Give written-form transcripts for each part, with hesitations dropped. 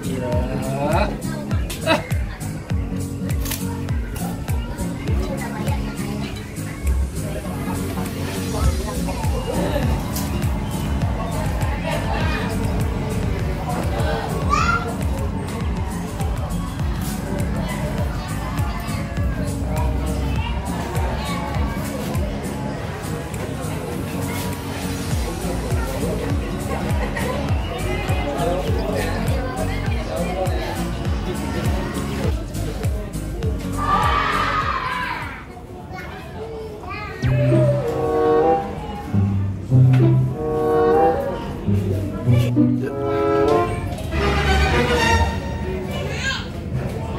Kira.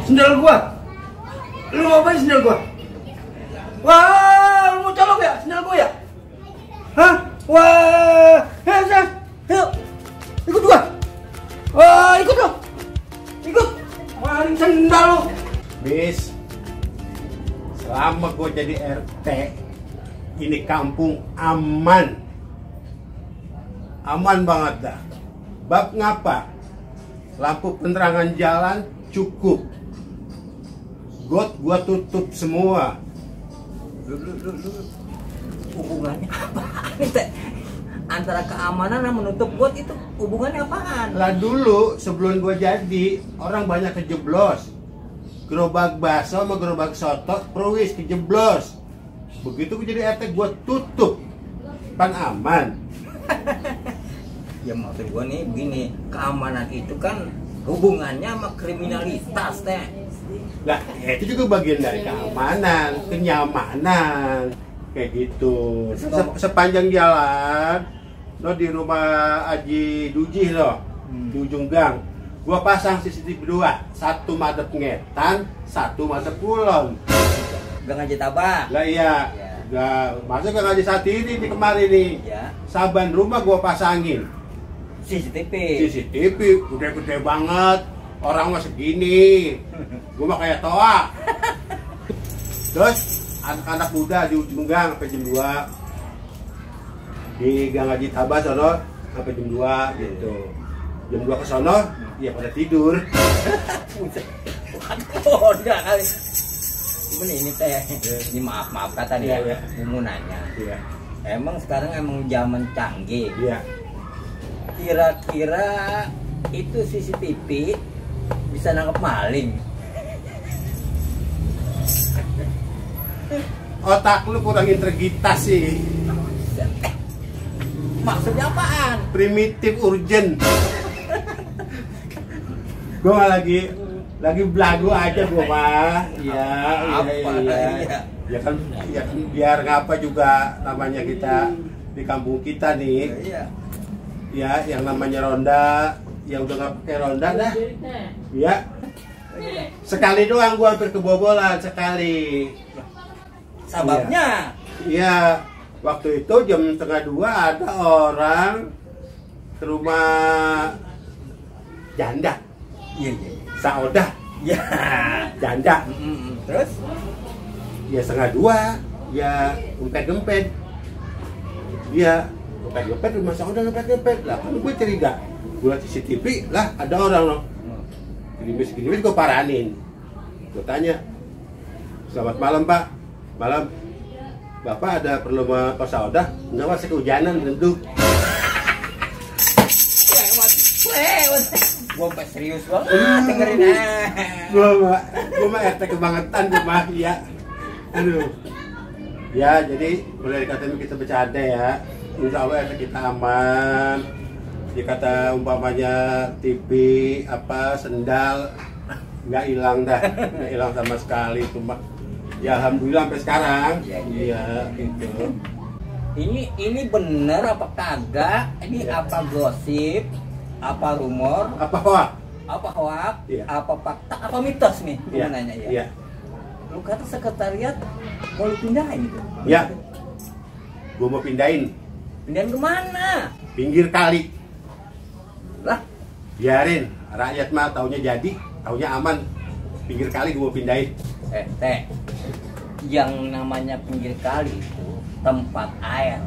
Sendal gua. Lu mau apa sendal gua? Wah, lu mau colok ya sendal gua ya? Hah? Wah, ayo, ikut gua. Wah, ikut lo. Ikut. Maling sendal lu. Bis, selama gua jadi RT, ini kampung aman. Aman banget dah. Bab ngapa? Lampu penerangan jalan cukup. Got gua tutup semua. Hubungannya apa? Antara keamanan dan menutup got itu hubungannya apaan? Lah dulu sebelum gua jadi, orang banyak kejeblos. Gerobak bakso sama gerobak soto perwis kejeblos. Begitu gua jadi RT gua tutup. Pan aman. Ya maksud gua nih begini, keamanan itu kan hubungannya sama kriminalitas teh. Lah, ya itu juga bagian dari keamanan, kenyamanan, kayak gitu. Sepanjang jalan, lo di rumah Haji Duji lo, di ujung gang, gua pasang CCTV 2, satu madep ngetan, satu madep kulon. Gang Haji Tabah. Lah iya, gak, masa gak ngaji saat ini di kemarin nih, Ya. saban rumah gua pasangin. CCTV gede-gede banget, orang mah segini, gua mah kayak toa. Terus anak-anak muda di ujung gang sampai jam 2 di Gang Haji Tabah sono sampai jam 2 gitu. Jam 2 ke sono ya pada tidur. Oh, enggak kali. Ini teh, ini maaf kata dia, Iya. mau nanya. Iya. Emang sekarang emang zaman canggih. Iya. Kira-kira itu CCTV bisa nangkep maling? Otak lu kurang integritas sih. Maksudnya apaan? Primitif urgent. Gua lagi belagu aja gua mah. Iya, iya. Ya kan biar ngapa juga namanya kita di kampung kita nih. Iya. Ya, yang namanya ronda, yang udah nggak pakai ronda dah. Ya. Sekali doang gua hampir kebobolan sekali. Sababnya? Iya, waktu itu jam 1:30 ada orang ke rumah janda. Iya. Saodah. Ya. Janda. Terus? Ya 1:30, ya gempet-gempet. Dia gempet-gempet rumah Saodah gempet-gempet. Lah kan gue curiga. Gue liat CCTV, lah ada orang loh. Gerimis gue paranin. Gue tanya, selamat malam Pak. Malam. Bapak ada perlu sama Pak Saodah? Enggak Mas, kehujanan tentu. Lewat. Gua pas serius banget dengerin Gua mah RT kebangetan gua mah ya. Aduh. Ya, jadi mulai dikatain kita bercanda ya. Insya Allah RT kita aman. Dikata umpamanya TV apa sendal nggak hilang dah, nggak hilang sama sekali cuma. Ya alhamdulillah sampai sekarang. Iya, gitu. Ini bener apa kagak? Ini apa gosip? Apa rumor? Apa hoak? Apa hoak? Iya. Apa fakta? Apa mitos nih? Gua Iya. mau nanya ya. Iya. Lu kata sekretariat mau lu pindahin gitu? Ya. Gua mau pindahin Pindahin kemana? pinggir kali. Lah, Biarin rakyat mah taunya jadi, taunya aman. Pinggir kali gua mau pindahin. Teh. Yang namanya pinggir kali itu tempat air.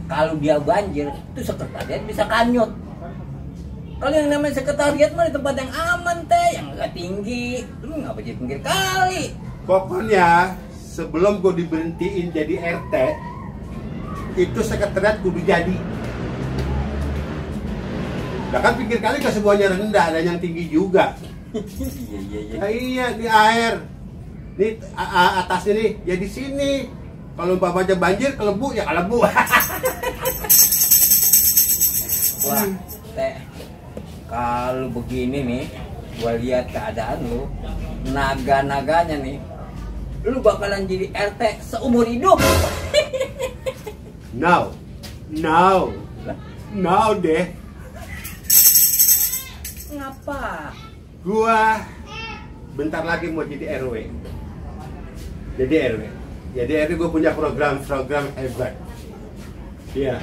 Kalau dia banjir, itu sekretariat bisa kanyut. Kalau yang namanya sekretariat mah di tempat yang aman teh, yang agak tinggi. Lu ngapa jadi pinggir kali? Pokoknya sebelum gue diberhentiin jadi RT, itu sekretariat kudu jadi. Nah kan pinggir kali ke semuanya rendah, ada yang tinggi juga. Iya. Nah, iya di air, nih atasnya nih, ya di sini. Kalau umpamanya banjir, kelebu ya kelebu. Wah, teh. Kalau begini nih, gua lihat keadaan lu, naga-naganya nih, lu bakalan jadi RT seumur hidup. No deh. Ngapa? Gua bentar lagi mau jadi RW. Jadi RW gue punya program hebat. Iya.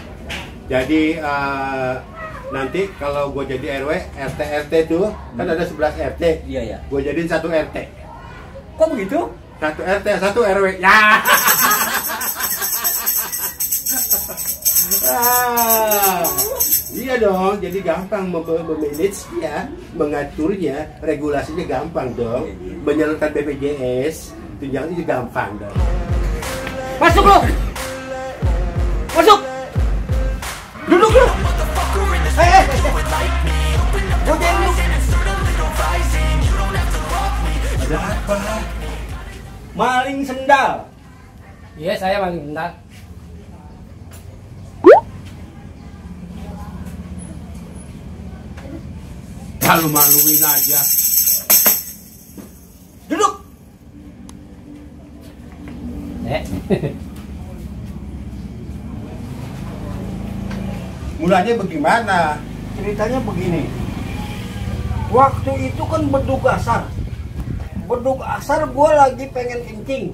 Jadi nanti kalau gue jadi RW, RT tuh kan ada 11 RT. Iya ya. Gue jadiin 1 RT. Kok begitu? 1 RT, 1 RW. Ya. Iya dong, jadi gampang memanage-nya, mengaturnya, regulasinya gampang dong. Menyalurkan BPJS, tunjangan itu gampang dong. Masuk lu. Masuk. Duduk lu. Godain lu. Ada apa? Maling sendal. Iya, saya maling sendal. Malu-maluin aja. Duduk. Mulanya bagaimana? Ceritanya begini. Waktu itu kan beduk asar. Beduk asar gue lagi pengen kencing.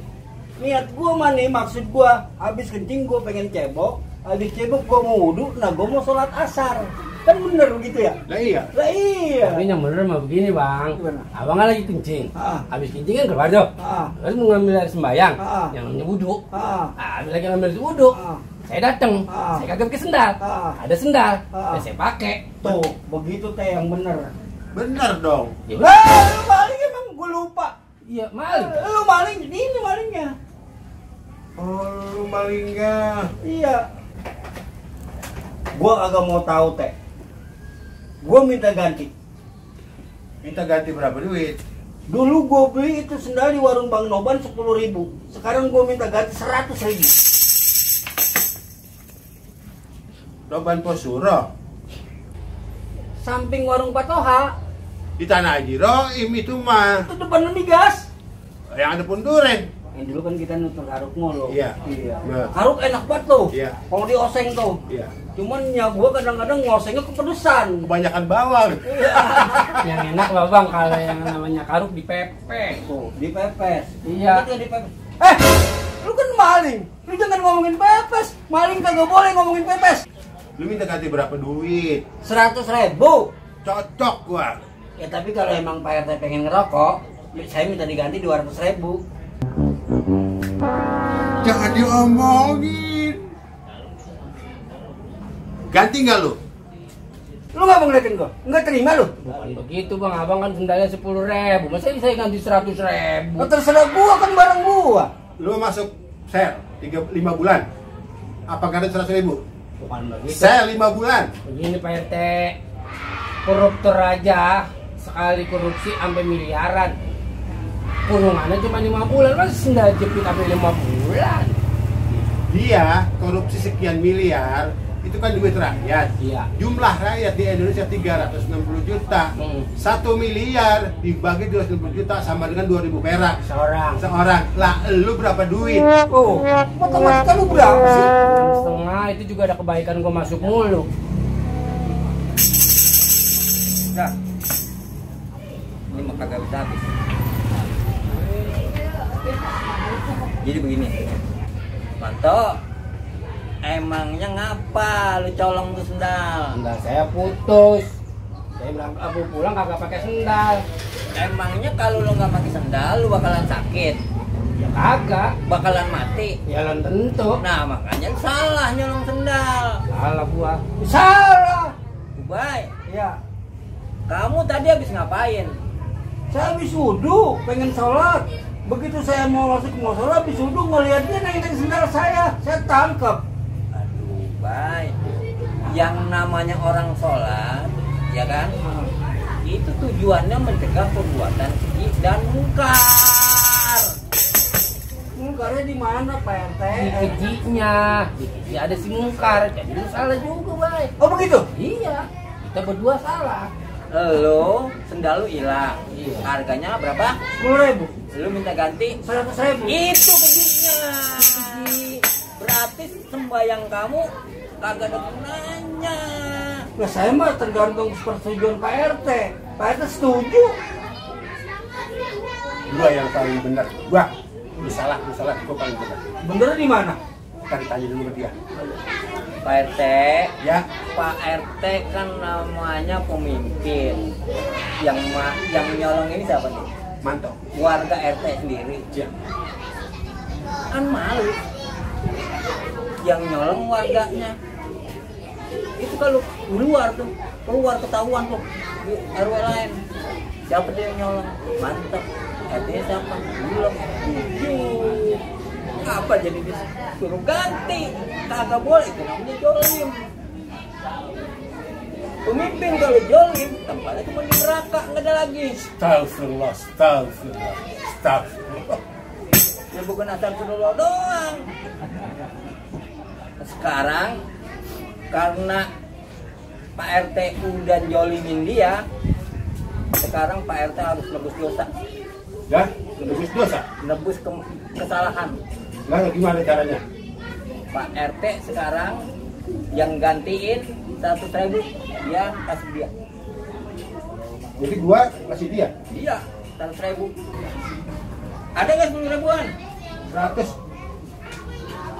Niat gue mah nih, maksud gue habis kencing gue pengen cebok. Habis cebok gue mau wudhu, nah gue mau sholat asar. Kan bener begitu ya? Lah iya. Lah iya. Tapi yang bener mah begini bang. Gimana? Abang kan lagi kencing. Ah. Habis kencing kan keluar tuh. Ah. Terus mau ngambil air sembayang. Ah. Yang namanya wudhu. Ah. Habis lagi ngambil wudhu. Ah. Saya datang. Ah. Saya kagak pakai sendal. Ah. Ada sendal. Ah. Ya saya pakai. Tuh, begitu teh yang bener. Bener dong. Ya, Lah, lu maling emang gue lupa. iya maling. Lu maling, ini malingnya. Oh, lu malingnya. Iya. Gua agak mau tahu teh. Gua minta ganti. Minta ganti berapa duit? Dulu gua beli itu sendal di warung Bang Noban 10.000. Sekarang gua minta ganti 100.000. Noban Posuro. Samping warung Patoha, Di Tanah Haji Roim itu mah. itu depan migas. Yang ada pun duren. Yang dulu kan kita nutur haruk mulu. Iya. Nah. Haruk enak banget tuh. Iya. Kalau dioseng tuh. Iya. Cuman ya gua kadang-kadang ngosengnya kepedesan. Kebanyakan bawang. Yang enak lah bang kalau yang namanya karuk dipepes. Tuh, dipepes. Iya. Betul, dipepes. Lu kan maling. Lu jangan ngomongin pepes. Maling kagak boleh ngomongin pepes. Lu minta ganti berapa duit? 100.000. Cocok gua. Ya tapi kalau emang Pak RT pengen ngerokok, saya minta diganti 200.000. Jangan diomongin. Ganti nggak lu? Lu nggak mau ngeliatin gua? Nggak terima lu? Bukan begitu bang, abang kan sendalnya 10.000. Masa saya ganti 100.000? Oh, terserah gua, kan barang gua. Lu masuk sel 5 bulan. Apa ganti 100.000? Bukan begitu. Sel 5 bulan. Begini Pak RT, koruptor aja sekali korupsi sampai miliaran. Kurungannya cuma 5 bulan, mas sendal jepit sampai 5 bulan. Dia korupsi sekian miliar, itu kan duit rakyat. Iya. Jumlah rakyat di Indonesia 360 juta. 1 miliar dibagi 260 juta sama dengan 2.000 perak seorang. Lah, lu berapa duit? Oh, matematika lu berapa sih? Setengah itu juga ada kebaikan gua masuk mulu. Nah, Jadi begini, Manto, emangnya ngapa lu colong tuh sendal? Sendal saya putus. Saya berangkat aku pulang kagak pakai sendal. Emangnya kalau lu nggak pakai sendal lu bakalan sakit, Ya kagak. bakalan mati. Ya belum tentu. Nah makanya lu salah nyolong sendal. Salah gua. Salah. Ubay, Ya, kamu tadi habis ngapain? saya habis wudhu, pengen sholat. Begitu saya mau masuk ke musola, habis wudhu ngeliatnya nengin sendal saya tangkap. Aduh, Bay, yang namanya orang sholat, ya kan? Itu tujuannya mencegah perbuatan keji dan mungkar. Mungkarnya di mana Pak RT? Di kejinya. Di keji ada si mungkar. Jadi lu salah juga, Bay. Oh begitu? Iya. Kita berdua salah. Lo sendal lu hilang. Iya. Harganya berapa? 10.000. Lu minta ganti 100.000. itu kejinya. Berarti sembayang kamu kagak ada gunanya. Nah, saya mah tergantung persetujuan Pak RT. Pak RT setuju. Gua yang paling benar. Gua salah, gua paling benar. Bener di mana? Kita ditanya dulu ke dia. Pak RT, Ya, Pak RT kan namanya pemimpin. Yang nyolong ini siapa nih? mantap. Warga RT sendiri. Ya. Kan malu. Yang nyolong warganya. Itu kalau keluar ketahuan tuh di RW lain. Siapa dia yang nyolong? Mantap. RT-nya siapa? Belum. Apa jadi disuruh ganti? Kagak boleh, itu namanya jolim. Pemimpin kalau jolim, tempatnya cuma di neraka, nggak ada lagi. Astagfirullah. Ya bukan astagfirullah doang. Sekarang karena Pak RT udah jolimin dia, sekarang Pak RT harus nebus dosa, Ya, nebus dosa. nebus kesalahan. Lalu gimana caranya? Pak RT sekarang yang gantiin 100.000 dia kasih dia. Jadi gua kasih dia Iya, 100.000. Ada nggak 10.000-an? 100.000.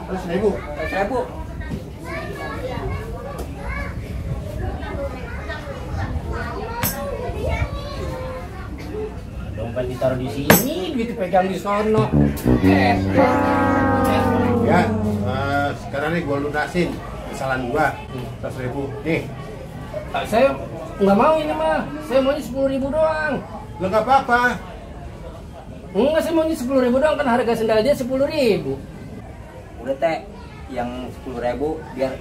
100.000. Dompet ditaruh di sini, duit pegang di sono. Ya, sekarang nih gua lunasin kesalahan gua. 100.000. Nih, Saya nggak mau ini mah. Saya maunya 10.000 doang. lo nggak apa-apa. Enggak, saya maunya 10.000 doang, kan harga sendal dia 10.000. Udah teh, yang 10.000 biar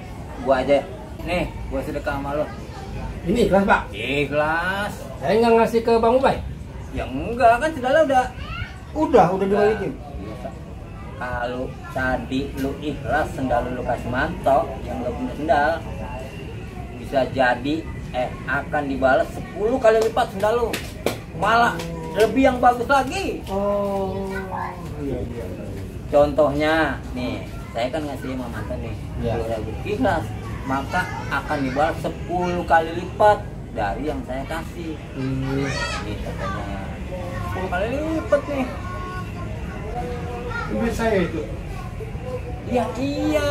gua aja. Nih, gua sedekah sama lo. Ini ikhlas, Pak. Ikhlas. Saya nggak ngasih ke Bang Ubay. Ya enggak kan segala udah. Udah dibalikin. Kalau tadi lu ikhlas sendal lu kasih mantok yang gak punya sendal, bisa jadi akan dibalas 10 kali lipat sendal lu. Malah lebih yang bagus lagi. Oh, iya. Contohnya nih, saya kan ngasih sama mantan nih Iya. 10.000 ikhlas, maka akan dibalas 10 kali lipat dari yang saya kasih. Nih katanya 10 kali lipat nih. Itu saya itu. Iya iya.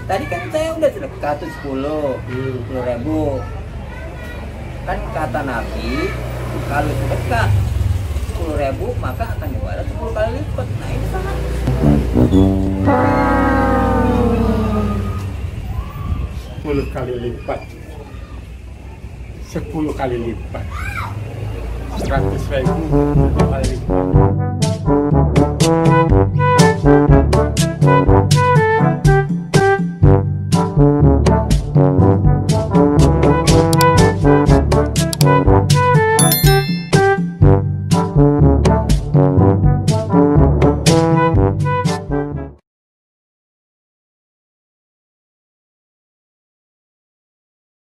Tadi kan saya udah sedekah tuh 10.000. Kan kata Nabi, kalau sedekah 10.000 maka akan dibalas 10 kali lipat. Nah ini sama. 10 kali lipat. 10 kali lipat. 100.000 kali lipat.